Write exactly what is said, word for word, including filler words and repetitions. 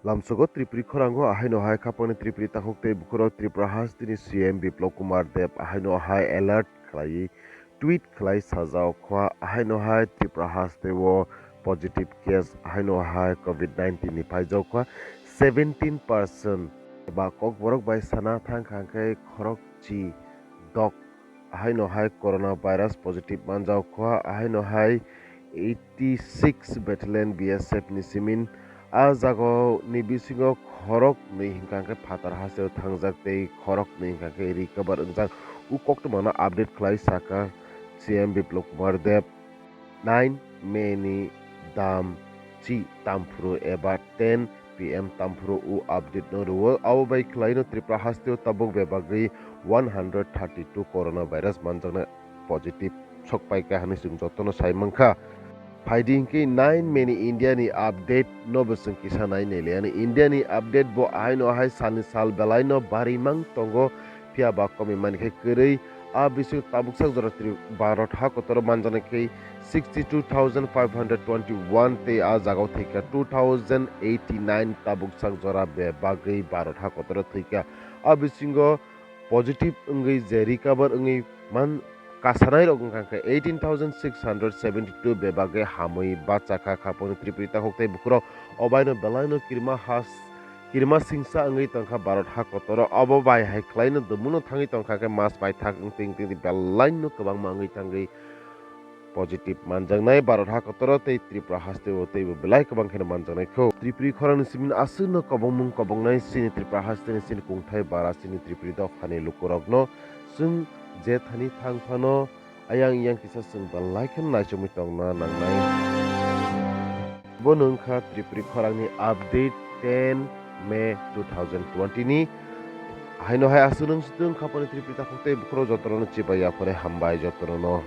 Lamsogo Tripuri khorango ahaino hai khapangni Tripuri takhuk tei bukhurok Tripura hasteni C M Biplab Kumar Deb ahaino hai alert khlaiwi tweet khlai sajao khwa, ahaino hai Tripura hasteo positive case ahaino hai covid nineteen ni phaijao khwa seventeen percent. Eba kokborok bai sana thangkha hwnkhe khorokchi dok ahaino hai corona virus positive manjao khwa, ahaino hai eighty six Battalion B S F ni simin. A jagao ni bisingo khorok nwi hinkha khe phatar hasteo thangjak tei khorok nwi hinkha khe recover wngjak. U koktwmano update khlai saka C M Biplab Kumar Deb. Nine May ni dam chi tamphuru eba ten P M tamphuru u update no rwo. Abo bai khlaino Tripura hasteo tabuk bebagwi one hundred thirty two corona virus manjaknai positive sok paikha hwnwi chwng jotono sai mankha. Phaidi hinkhe nine May ni India ni update no bo chwng kisa nai nailiya. India ni update bo ahaino ahai salni sal belai no barimang tongo, phiya ba komwi mani khe kwrwi. A bisingo tabuksak jora Tri-, Bharat ha kotoro manjaknai khe sixty two thousand five hundred twenty one tei a jagao thwikha two thousand eighty nine tabuksak jora bebagwi Bharat ha kotoro thwikha. A bisingo positive wngwi je recover wngwi man kasanai rok wngkha khe eighteen thousand six hundred seventy two bebagwi hamwi bachakha khapangni Tripuri takhuk tei bukhurok. Obaino belaino kirima has, kirima singsa wngwi tongkha Bharat ha kotoro. Obo bai hai khlaino dumungno thangwi tongkha khe mas bai thak wngtwi wngtwi belaino kwbangma wngwi thangwi positive manjaknai Bharat ha kotoro tei Tripura hasteo teibo belai kwbang kheno manjaknai kho. Tripuri khorangni simin aswkno kobongmung kobongnai chini Tripura hasteni chini kungthai bara chini Tripuri dophani lukurokno chwng je thani thang phano ayang yang kisa chwng belai kheno naichomwi tongna nangnai. Bono wngkha Tripuri khorangni update ten May two thousand twenty ni. Haino hai aswk nung sitwng khapani Tripuri takhuk tei bukhurok jotono chibai yaphore hambai jotono.